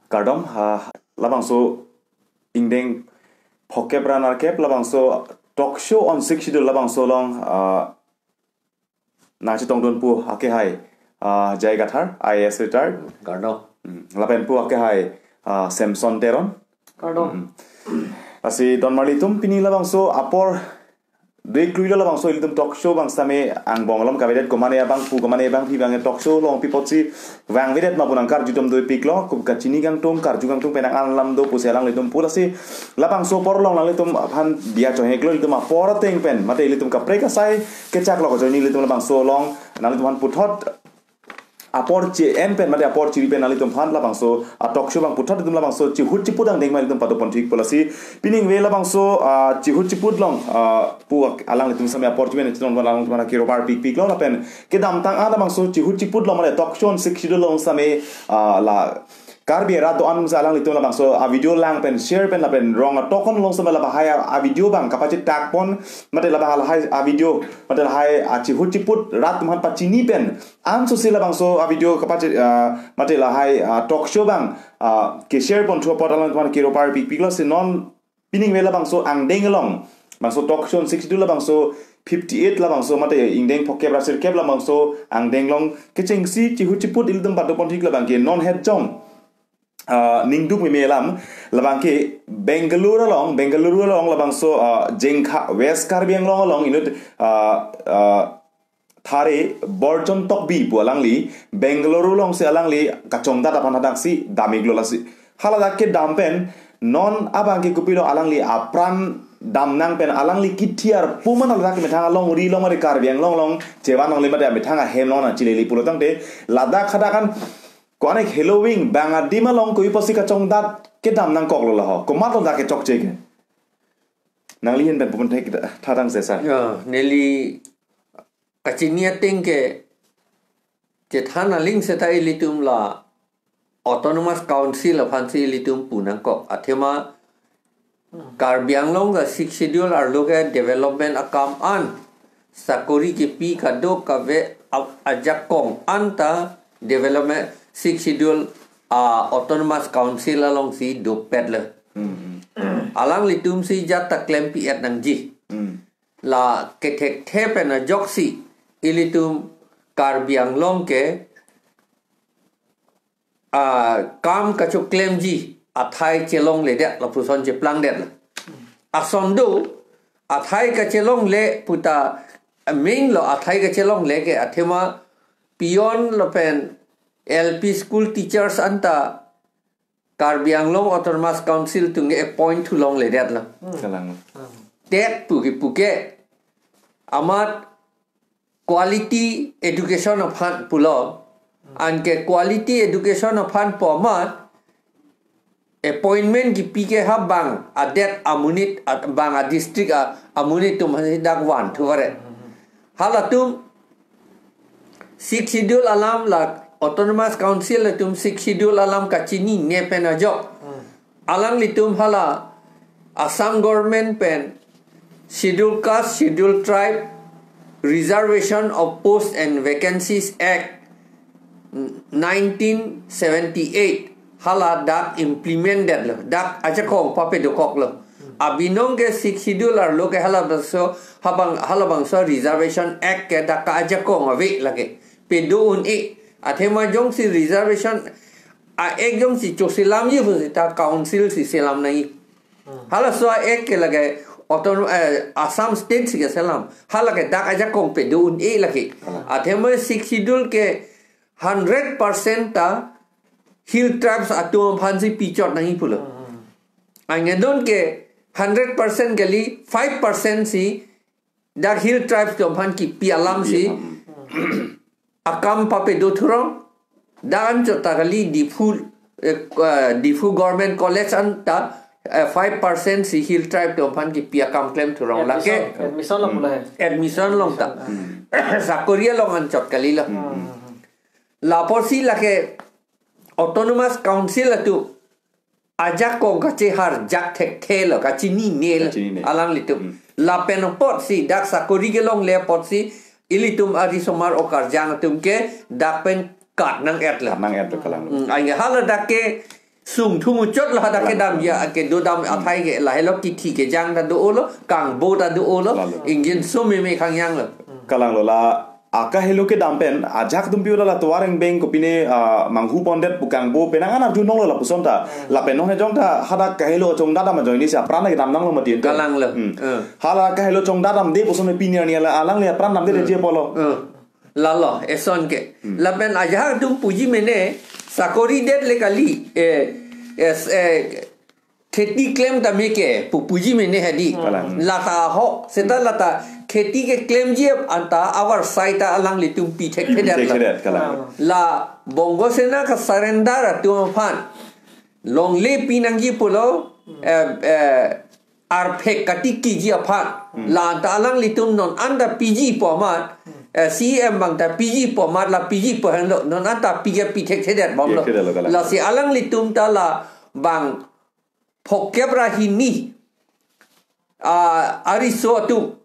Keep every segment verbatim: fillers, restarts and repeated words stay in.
Kardom, ah, labangso ingdeng phokep ra nerkep labangso talk show on Sixth Schedule labangso along, ah, nangchetongdun pu akehai, ah, J I Kathar, I A S retired. Kardom. Hmm, lapen pu akehai, ah, Samson Teron. Kardom. Hmm. Lasi donmarli atum pini labangso apor dui klui lo labangso ilitum talk show abang sitame angbong alam kavedet, komane abang pu komane abang phi abang talk show along pi apotsi vangvedet ma pu nangkarju atum dopiklo, kum kachini kangtung karju kangtung pen nang-an alam do pusi alanglitum pu. Lasi labangso apor along nanglitum aphan diya choheklo, ilitum apor ateng pen mate ilitum kaprek asai kechak lo kajoine ilitum labangso along nanglitum aphan puthot apor che-en pen mate apor chiri pen nanglitum aphan labangso a talk show abang puthot ilitum labangso chihut chiput angdeng ma ilitum padoponthik pu. Lasi piningve labangso, ah, chihut chiput along, ah, pu alanglitum sitame apor chimen chetong alanglitum aphan kiro parpikpiklo lapen kedamtang an labangso chihut chiput along mate talk show on Sixth Schedule along sitame, ah, la Karbi arat do-an sitame alanglitum labangso a video lang pen share pen lapen rong atokon along sitame lahai a, a video abang kapachetak pon mate lahai a video mate lahai a chihut chiput rat atum aphan pachini pen ansosi labangso a video kapache, ah, mate lahai, ah, talk show abang, ah, keshare ponthu apot alanglitum aphan kiro parpikpiklo. Si non piningve labangso angdeng along, bangso talk show on Sixth Schedule labangso fifty-eight labangso mate ingdeng phokep ra sirkep labangso angdeng along kechengsi chihut chiput ilitum padoponthik labang ke non het jong, ah, ningduk meme alam labang ke Bangalore along, Bangalore along labangso, ah, Jengkha West Karbi Anglong along inut, ah, ah, Thare Borjon Tokbi pu alangli Bangalore alongsi alangli kachongdat aphan hadaksi damiklo. Lasi haladak kedam pen non abang ke kopilo alangli apran damnang pen alangli kithiar puman ladak methang alongri along mate Karbi Anglong along chevan along le mate methang ahem along nangchilele pulo tangte ladak hadak an ko-an helo wing bang adim along ko-i apotsi kachongdat kedam nangkoklo laho, komat lo dak kechokche ke? Nangli ahin pen puponthek tha tang sesa. Ya, neli kachini ateng ke chethan aling seta ilitum la Autonomous Council aphansi ilitum pu nangkok. Athema Karbi Anglong ka Sixth Schedule arlo ke development akam an, sakori kipi kadokave a-, ajakong anta development Sixth Schedule a Autonomous Council alongsi dopet le. Hmm. Alanglitumsi jat ta klempi-et nangji. Hmm. La kethekthe pen ajoksi ilitum Karbi Anglong ke, ah, kam kachoklemji athai chelongledet lapuson cheplangdet la. Ason do athai kachelongle puta main lo athai kachelongle ke athema peon lapen L P school teachers anta Karbi Anglong Autonomous Council atum ke appoint thu longledet la. Kalang. TET pu ke pu ke amat quality education aphan pulo. Anke quality education aphan pu amat appointment kipi ke ha bang adet amonit at bang a district a amonit atum hasi dak van thu vare. Halatum Sixth Schedule alam la Autonomous Council atum Sixth Schedule alam kachinine pen ajok. Hmm. Alanglitum hala Assam government pen Schedule Caste, Schedule Tribe, Reservation of Post and Vacancies Act nineteen seventy-eight hala dak implement det lo, dak ajakong pape dokok lo. Abinong ke Sixth Schedule arlo ke halabangso, habang, halabangso Reservation Act ke dak ajakong ave lake. Pedo un-e, athema jongsi Reservation a Act jongsi choselamji pusita council si selam nangji. Hmm. Halaso a Act ke lake autonom-, eh, Assam State si keselam. Hala ke dak ajakong pedo un-e lake. Hmm. Athema Sixth Schedule ke hundred percent ta Hill Tribes atum aphansi pichot nangji pulo. Hmm. Anke non ke hundred percent kali five percent si dak Hill Tribes atum aphan kipi alamsi. Hmm. Akam pape do thurong, dak anchot ta kali Diphu, eh, eh, Diphu Government College anta, eh, five percent si Hill Tribe atum aphan kipi akam klem thurong lake. Admission, admission lo pula hai. Admission along ta. Hmm. Sakori along anchot kali lo. Hmm. Lapusi lake Autonomous Council atum ajakong kacheharjak thekthe lo, kachinine lo. Kachinine. Alanglitum. Hmm. Lapen apotsi, dak sakori kelongle apotsi, ilitum arisomar okarjang atum ke, dak pen kat nang-et lo. Kat nang-et lo kalang. Hmm, anke haladak ke, sung thu muchot lo hadak kedam ya, kedo dam athai ke, lahelo kithi kejang ta do-olo, kangbo ta do-olo, Lalo. Engine sum meme khangjang lo. Kalang lo la, akahelo kedam pen, ajahak atum pi-o la la tovar engbeng kopine, ah, manghu pondet pu kangbo penang an arjunong lo lapuson ta. Lapen non hejong ta hadak kahelo chongdat dam ajoine si apran kedam nanglo mati ente. Kalang lo. Hmm. Eh. Hala kahelo chongdat damde puson pini arni la alangli apran damde Hmm. je polo. Eh. Lalo, eson ke. Hmm. Lapen ajahak atum puji mene, sakori det le kali, eh, es, eh, kheti klem tame ke, pu puji mene hadi. Kalang. Lata ahok, seta lata kheti keklemji anta avarsai ta alanglitum pi thekthedet Pi thekthedet, lo. Kalang. La Bongo Sena ka surrender atum aphan longle pinangji pulo, eh, eh, arphek katikiji aphan. Hmm. La anta alanglitum non anta piji pu amat, eh, C M bang ta piji pu amat, la piji pu henlo, non anta piji pi thekthedet bomlo. Thekthedet lo, Kalang. Lasi alanglitum ta la bang phokep ra hini, ah, ariso atum,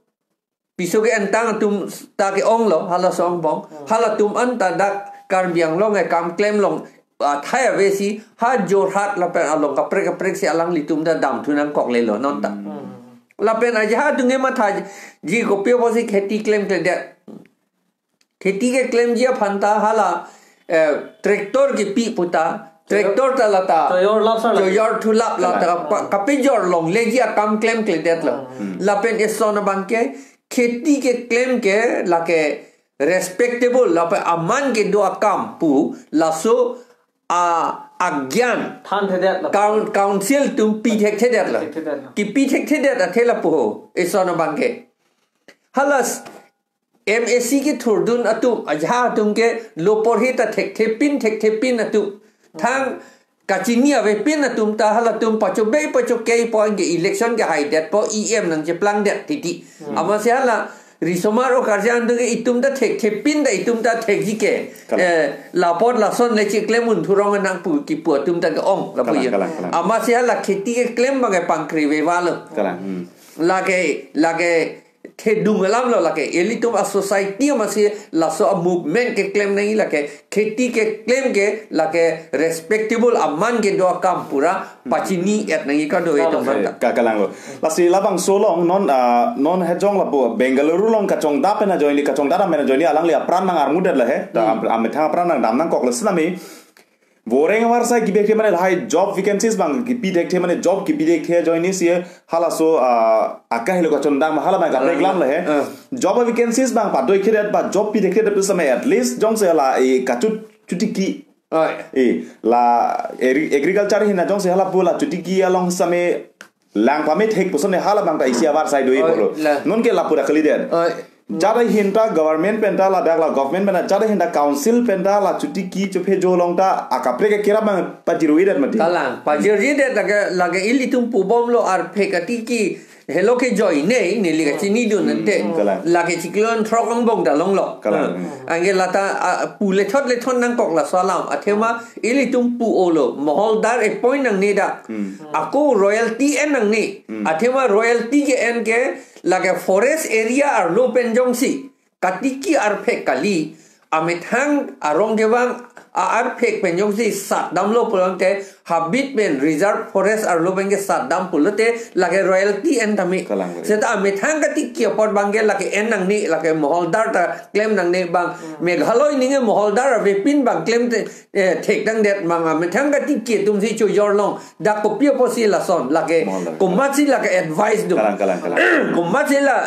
piso ke-entang atum ta ke-ong lo, halaso angbong. Hmm. Halatum anta dak Karbi Anglong e kam klem long, ah, thai ave si, ha Jorhat lapen along kaprek kaprek si alanglitum ta damthu nangkok lelo non ta. Hmm. Lapen ajahak atum ke mathaji kopi apotsi kheti klemkledet. Kheti keklemji aphan ta hala, eh, tractor kepi pu ta, tractor ta lata Choyor lap sar la. Choyor thu lap lata Kalang. pa-, kapejor longleji akam klemkledet lo. Hmm. Lapen eson abang ke, kheti keklem ke lake respectable, lapen aman kedo akam pu, laso a, agyan Thanthedet la. Coun-, council atum pi thekthedet lo. Thekthedet lo. Kipi thekthedet athe lapu ho, eson abang ke. Hala s-, M A C kethurdun atum, ajahak atum ke lo porhi ta thekthepin, thekthepin atum. Thang kachini avepin atum ta halatum pachobei pachokei po anke election kehaidetpo E M nangcheplangdet titi. Hmm. Amatsi hala risomar okarjang atum ke itum ta thekthepin ta itum ta thekji ke. Kalang. Eh, lapot lason le chiklem un thurong nang pu kipu atum ta ke-ong lapu Kalang, ye. Kalang, kalang. Amatsi hala kheti keklem abang ke pangkri veva lo. Kalang. Hmm. Lake, lake thedung alam lo lake, ilitum a society amatsi laso a movement keklem nangji lake, kheti keklem ke lake respectable aman kedo akam pura pachini et nangji kado Kalang. Itum aphanta. Ka-, kalang lo. Lasi labangso along non, ah, non hejong lapu Bengaluru along kachongdat pen ajoine, kachongdat amen ajoine alangli apran nang-armudet lo he. Ta Hmm. am-, amethang apran nangdam nangkok lo sinami. Voreng avarsai kipi thekthe mane lahai job vacancies abang kipi thekthe mane job kipi thekthe ajoine si halaso, ah, akahelo kachongdat hala abang kaprek lam lo he. Ah. Job vacancies abang padoi thekthe ba job pi thekthe pu same at least jongsi hala e kachut chuti ki Oi. e la agri-, agriculture ahin jongsi hala pu la chuti ki along same lang pame thek puson hala abang ta isi avarsai do-i Oi, polo. la. Non ke lapu ra kalidet. Oi. Jat ahin ta government pen ta ladak la government pen ta jat ahin ta council pen ta la chuti ki chophe jo along ta akaprek ke kerap abang pajirui det mati. Kalang, pajirui det lake, lake ilitum pubom lo arphek kati ki helo ke joine, neli kachini dun ante. Hmm, kalang. Lake chiklo an throk angbong ta longlo. Kalang. Hmm. Anke lata, ah, pu lethot lethot nangkok laso alam. Athema ilitum pu-o lo. Moholdar appoint nangne da. Hmm. Ako royalty en nangne. Hmm. Athema royalty ke-en ke lake forest area arlo pen jongsi katiki arphek kali, amethang arong kevang a-arphek pen jongsi satdamlo pulote habit pen reserve forest arlo pen ke satdam pulote lake royalty en tame. Kalang. Seta amethang katiki apot abang ke lake en nangne, lake moholdar ta klem nangne abang. Hmm. Meghalaya aning ke moholdar avepin abang klem te, eh, thektangdet abang amethang katiki atum si chojor long. Dak kopi apotsi lason, lake Moholdar. Komatsi lake advice dun. Kalang, kalang, kalang. Komatsi la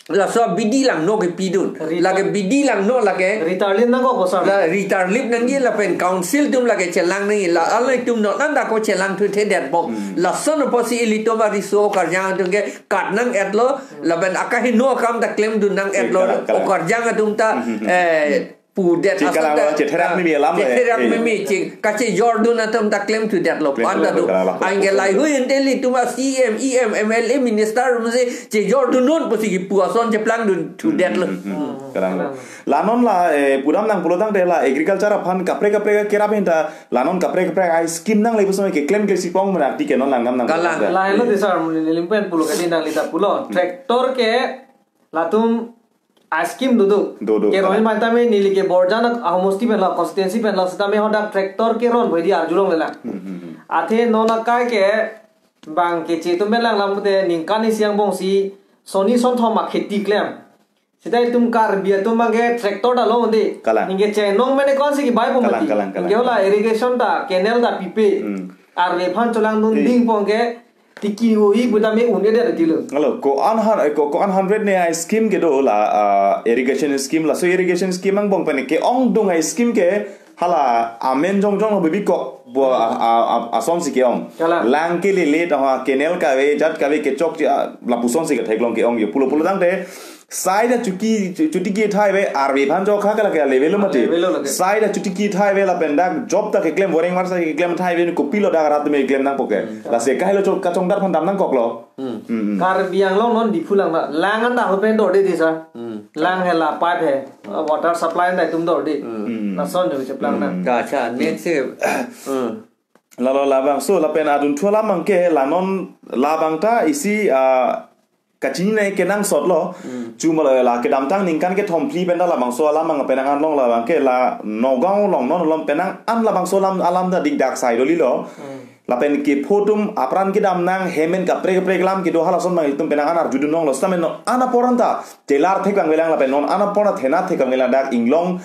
laso abidi langno kepi dun. Rita- Lake bidi langno lake. Retirement nangkok ko sir. La retirement nangji lapen council atum lake chelang nangji la alai atum non anta ko chelang thu thedet bom. Hmm. Lason apotsi ilitum ariso okarjang atum ke kat nang-etlo lapen akaheno akam ta klem dun nang-etlo. Kalang, kalang. Okarjang atum ta, Hmm, hmm, hmm. eh, pudet Ching asal kalang ta, kalang, chetherak ah, mimi alam le. Chetherak Eh. mimi ching kachejor dun atum ta klem thudetlo. Klem panta thudetlo, dun. Kalang, kalang. Anke lahai hui ante ilitum a C M, E M, M L A, minister atum si chejor dun non pusi kipu ason cheplang dun thudetlo. Hmm, hmm, hmm. Kalang. Kalang. La non la, eh, pudam nang pulotangte la agriculture aphan kaprek kaprek kerap ahin ta la non kaprek kaprek ai scheme nangle puson keklem ke sipong menak ti ke non langdam nang. Kalang. Lahelo de sir, neli pen pulo kadi nangli ta pulo. Tractor ke latum A scheme do do. Do do, Ke roi kalang. Mai tame neli ke Borjan ahomosti pen lo, constituency pen lo, sitame hadak tractor ke ron boi di arjulonglelang. Hmm, hmm, hmm. Athe non akai ke bang keche atum pen langlam te ningkan isi angbong si soni sonthom akheti klem. Sita itum Karbi atum abang ke tractor ta long de. Kalang. Ningke chenong mene kon si kebai po Kalang, mati. Kalang, kalang. Ningke hala irrigation ta, canal ta pipe. Hmm. Arve aphan cholangdun Eh. ding pong ke tiki hui buta me un-e det tilo. Alo, ko-an han, eh, ko, ko-an hundred ne a scheme kedo la, ah, irrigation scheme la. So irrigation scheme angbong pen ke-ongdung a scheme ke hala amen jongjong lo bibikok bo a, a, a, ason si ke-ong. Kalang. Lang kelele ta ha canal kave, jat kave kechok chi, ah, lapuson si ketheklong ke-ong yo pulo pulo tangte. Sai ta chuti, chu-, chuti kethai ave, arve aphan jokha ke lake level lo mati. Level lo lake. Sai ta chuti kethai ave lapen dak job ta keklem, boreng marsa keklem thai ave, kopilo dak rat me keklem nangpo ke. Hmm. Lasi kahelo chok kachongdar aphan dam nangkoklo. Hmm. Hmm, hmm. Karbi Anglong non Diphu lang na. Lang an ta hopen dorde di sa. Hmm. Lang he la pipe he. Water supply na itum dorde. Hmm. Lason jo cheplang na. Hmm. Kacha, next se. Hmm. Lalo labangso lapen adunthu alam abang ke la non labang ta isi, ah, kachini nangji kenangsot lo. Hmm. Chuma la kedamtang ningkan kethom phli pen ta labangso alam abang penang an long labang ke la Nagaon along non along penang an labangso alam alam ta dikdak sai doli lo. Hmm. Lapen kepho atum apran kedam nang hem pen kaprek kaprek alam kedo halason abang itum penang an arjudun longlo. Sitame non an apor an ta chelar thek abang avelang lapen non an apor an ta thena thek abang avelang dak Inglong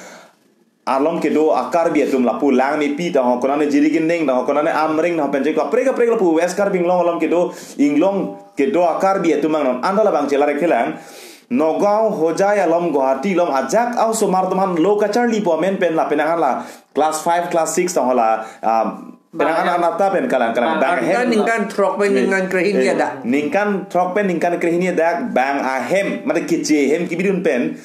along kedo a Karbi atum lapu Langmepi ta ho, konane Jirikinding ta ho, konane Amreng ta ho, penjek kaprek kaprek lapu West Karbi Anglong along kedo Inglong kedo a Karbi atum abang non an ta labang chelar thelang. Nagaon, Hojai along, Guwahati along ajak a-osomar atum aphan lo kacharli pu amen pen lapen angan la class five, class six ta ho la, ah, penang an Bang an ata pen kalang kalang. Bang Bang Anta ahem. Ningkan throk pen Eh, ningkan krehini eh, adak. Ningkan throk pen ningkan krehini adak bang ahem, mate keche ahem kebidun pen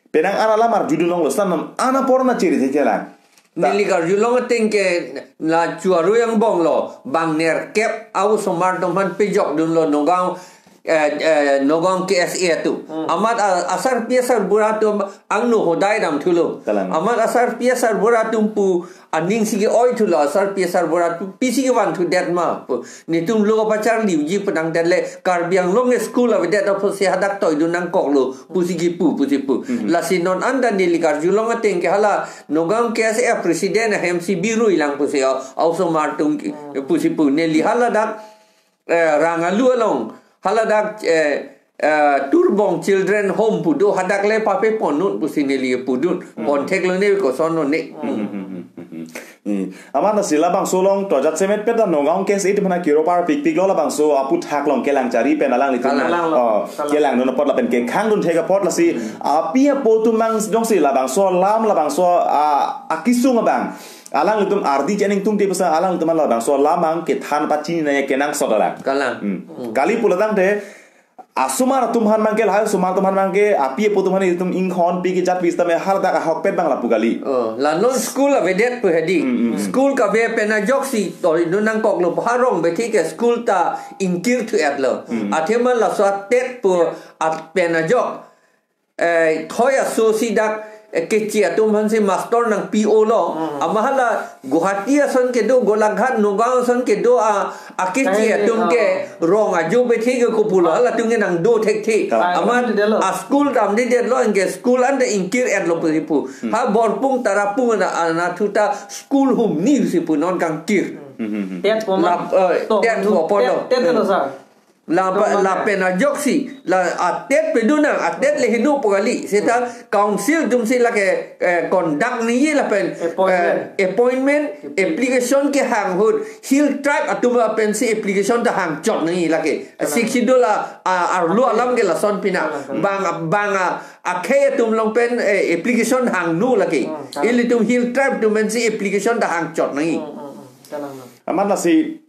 penang an alam arjudun longlo, sitame non an apor an ta chiri thelang. Ta- Neli karjulong ateng ke la chuaru angbong lo, bang nerkep a-osomar atum aphan pejokdunlo Nagaon, eh, eh, Nagaon K S A atum. Hmm. Amat a-, asarpi asarbura atum angno hodai damthulo. Kalang. Amat asarpi asarbura atum pu aning si ke-oi thulo, asarpi asarbura atum pisi kevanthudet ma pu. Netum lo pacharliji pu tangte le Karbi Anglong school avedet apotsi hadak toidun nangkoklo pusi kipu pusi pu. Mhm. Lasi non an ta neli karjulong ateng ke hala Nagaon K S A president ahem si birui lang pusi a-, a-osomar atum ki-, Hmm. pusi pu. Neli hala dak, eh, Rangalu along hala dak, eh, eh, Turbong Children Home pu do, hadak le pape ponut pusi neli pudun. Hmm. Ponthek lo ne koson lo ne. Hmm, hmm, hmm, hmm, hmm, hmm. Hmm. Amat lasi labangso along to ajat semet pet ta Nagaon K S A atum aphan kiro parpikpik lo, labangso aputhak along kelang chari pen alanglitum. Kalang. Kalang lo. Oh, Kalang. Kelangdun apot lapen kekhangdun thek apot lasi Hmm. api apo atum abang jongsi labangso alam labangso a, akesung abang alanglitum ardi chening tungte pasa alanglitum labangso alam abang kethan pachini nangji kenangsot alang. Kalang. Hmm. Hmm. Kali pulo tangte asomar atum aphan abang ke lahai asomar atum aphan abang ke api apo atum aphan itum inghon pi kejat pi sitame hala dak ahokpet abang lapu kali. Oh, la non school avedet pu hedi. Hmm, hmm, hmm. School kave pen ajoksi toidun nangkoklo, harong bethi ke school ta ingkir thu-etlo. Hmm. Athema laso a-TET pu a-pen ajok, eh, thoi aso si dak, eh, keche atum aphan si master nangpi-olo. Hmm. Amat hala Guwahati ason kedo, Golaghat, Nagaon ason kedo a, akeche Kahe, atum ke ah. rong ajo bethi ke kopulo, halatum ke nangdo thekthe. Kalang. Amat Damdedetlo. A-school damdedetlo, anke school an ta ingkir-etlo pusi pu. Hmm. Ha Borpung Tarapung ana, anatthu ta school humni si pu non kangkir. Hmm, hmm, hmm. TET pu ma. Lap, eh, to TET pu apor TET, lo. TET lo, sir. La pa, Tong la mana? Pen ajoksi, la a-TET pedun nang, a-TET le hinu pu kali. Seta council atum si lake, eh, conduct nangji lapen, Appointment. eh, appointment, application kehang ahut, Hill Tribe atum pensi application ta hangchot nangji lake. Kalang. Sixth Schedule a, a, arlo alam ke lason pina. Kalang, kalang. Bang, bang a, akhei atum along pen, eh, application hangno lake. Hmm, kalang. Ilitum Hill Tribe atum pensi application ta hangchot nangji. Hmm, hmm, hmm. Kalang, kalang. Amat lasi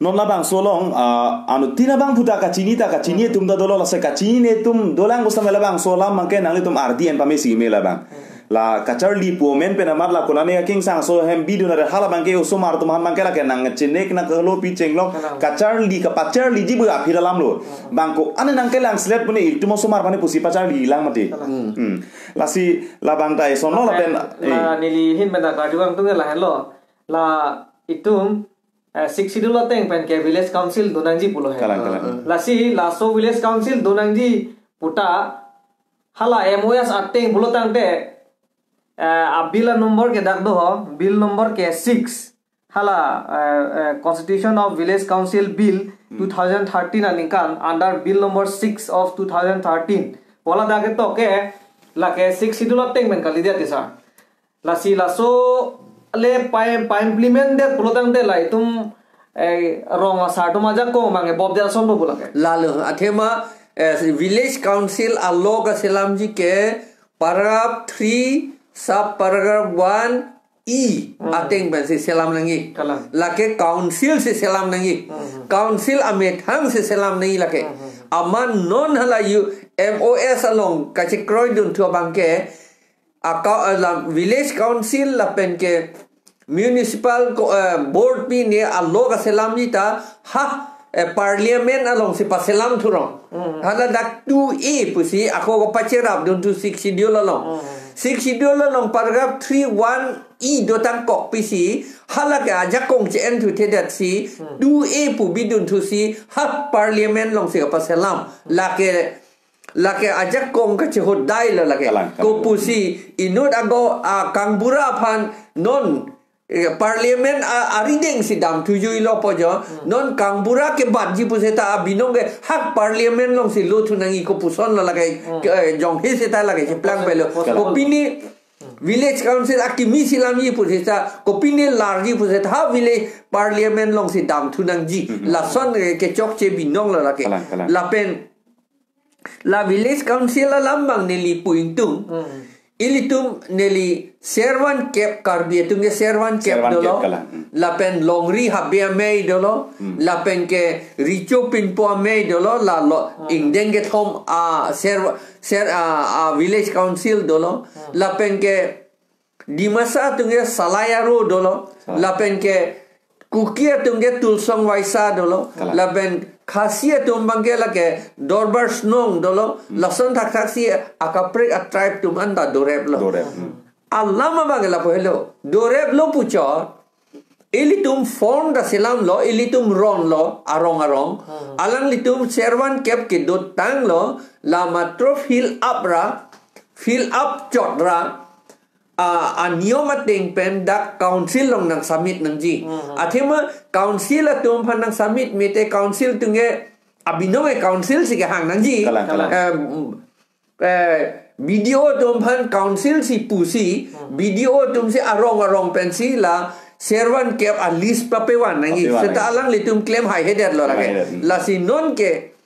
non labangso along, ah, anuttin abang puta kachini ta kachini atum ta dolo, lasi kachini netum dolang kosam labangso alam abang ke nanglitum ardi en pamesi me labang. La kacharli pu amen pen amat la konane aking sangso hem bidun are hala abang ke osomar atum aphan abang ke lake nangchenek nangkehelo pi chenglok Kalang. Kacharli kapacharliji pu aphi alam lo. Bang ko-an nangkelang slet pu ne itum osomar aphan pusi pacharli lang mati. Kalang. Hmm. Hmm. Lasi labang ta eson lo lapen, la eh. neli ahin pen ta karju kangtung ke lahenlo. La itum eh, Sixth Schedule ateng pen ke village council do nangji pulo he. Kalang, kalang. Ah, ah. Lasi laso village council do nangji puta Hala M O S ateng pulo tangte, eh, a bill a number ke dak do ho, bill number ke six. Hala, eh, eh, Constitution of Village Council Bill Hmm. two thousand thirteen aningkan under bill number six of two thousand thirteen. Pu la dak ketok ke, lake Sixth Schedule ateng pen kalidet ti sir. Lasi laso le pa, pa-implement det pulo tangte la itum, eh, rong asar atum ajakong abang ke bobdet ason do pu lake. Lalo, athema, eh, Village Council a-law kaselamji ke paragraph three, sub paragraph one E Hmm. ateng pensi selam nangji. Kalang. Lake council si selam nangji. Hmm. Council amethang si selam nangji lake. Hmm. Amat non hala U M O S along kachekroidun thu abang ke, aka, eh, la village council lapen ke municipal co-, eh, board pi ne a-law kaselamji ta ha, eh, parliament alongsi paselam thurong. Hmm. Hala dak two A pusi ako kapacherapdun thu Sixth Schedule along. Hmm. Sixth Schedule along paragraph three one E dotang kok pisi hala ke ajakong che-en thuthedet si Hmm. two A pu bidun thusi ha parliament alongsi kapaselam. Lake, lake ajakong kachehodai lo lake. Kalang, kalang. Kopusi inut ago a kangbura aphan non, eh, parliament a, arideng si damthujuilo pu jo. Hmm. Non kangbura kebatji puseta abinong ke ha parliament alongsi lo thu nangji kopuson lo lake, Hmm. ke, eh, jonghe seta lake cheplang pelo. Kopuson. Kopine village council akimi selamji puseta, kopine larji puseta ha village parliament alongsi damthu nangji. Hmm. Lason ke, kechokche binong lo lake. Kalang, kalang. Lapen la village council alam abang neli pu ingtung. Hmm. Ilitum neli servan kep Karbi atum ke servan kep Servan dolo. Kep kalang. Hmm. Lapen Longri Habe amei dolo. Hmm. Lapen ke Richo Pinpo amei dolo. La lo Hmm. ingdeng kethom a serva-, ser-, a, a village council dolo. Hmm. Lapen ke Dimasa atum ke Salai Aro dolo. Salai. Lapen ke Kuki atum ke Tulsong Waisa dolo. Kalang. Lapen Khasi atum abang ke lake Dorbar Snong dolo. Hmm. Lason thakthak si akaprek a-tribe atum anta dorep lo. Dorep. Hmm. Alam abang ke lapu helo. Dorep lo puchot. Ilitum form ta selam lo, ilitum rong lo, arong arong. Hmm. Alanglitum servan kep kedotang lo, la matro fill up ra, fill up chot ra, a, aniyom ateng pen dak council along nang submit nangji. Hmm. Athema council atum aphan nang submit mete council atum ke abinong ke council si kehang nangji. Kalang, kalang. Em, eh, B D O atum aphan council si pusi, Hmm. B D O atum si arong arong pensi la servan kep a-list papevan nangji. Papevan nangji. Seta alanglitum klem haihedet lo lake. Haihedet, hmm. Lasi non ke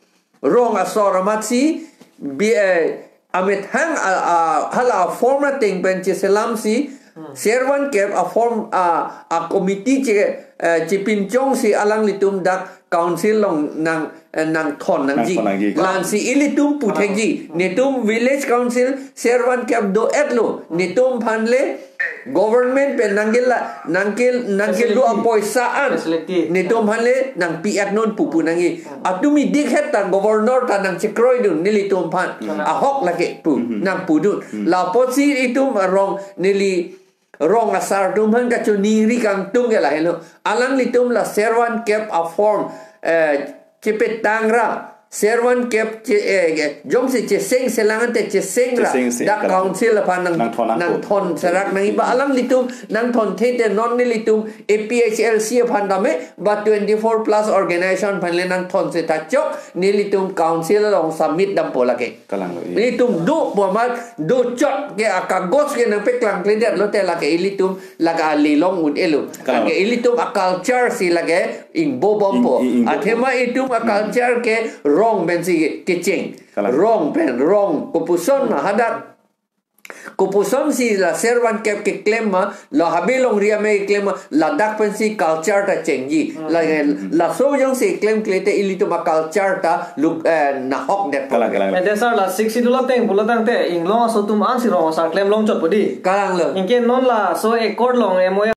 rong asor amat si, bi, eh, amethang a, a, hala form ateng pen cheselam si, Hmm. servan kep a-form a, a-committee che, eh, chepinchong si alanglitum dak council along nang, eh, nangthon nangji. Nangthon nangji. Lasi ilitum puthekji. Hmm. Netum village council servan kep do-et lo. Netum aphan le government pen nangkela, nangkel, nangkelo Facility. apoisa an. Facility. Netum aphan le nangpi-et non pupu nangji. Hmm. Atum idikhet ta governor ta nangchekroidun nelitum aphan. Hmm. Ahok lake pu. Hmm. Nangpudun. Hmm. Lapotsi itum arong neli rong asar atum aphan kachoningri kangtung ke lahelo. Alanglitum la servan kep a-form, eh, chepetang ra. Servan kep che, eh, eh, jongsi cheseng selang ante cheseng ra. Cheseng se, dak kalang. Council aphan nang, Nangthon nangpo. nangthon serak nangji ba alanglitum nangthonthe te non nelitum A P H L C aphan dame ba twenty-four plus organization aphan le nangthon seta chok nelitum council along submit dampo lake. Kalang lo, iya. Nelitum do pu amat do chot ke akagos ke nangpeklang kledet lote lake ilitum lake alilong un-elo. Kalang. Lake ilitum a-culture si lake ingbobompo. Ing-, ing-, ingbobompo. Athema itum a-culture ke rong pensi kecheng. Kalang. Rong pen, rong. Kopuson ma hadak. Kopuson si la servan kep keklem ma, la Habe Longri amei keklem ma, ladak pensi culture ta chengji. Hmm. La, laso jongsi klemkle te ilitum a-culture ta luk, eh, nahokdet. Kalang, kalang. Eh, te sir, la Sixth Schedule ateng pulo tangte inglong aso atum ansi rong asar klem longchotpo di. Kalang lo. Anke non laso accord along M O U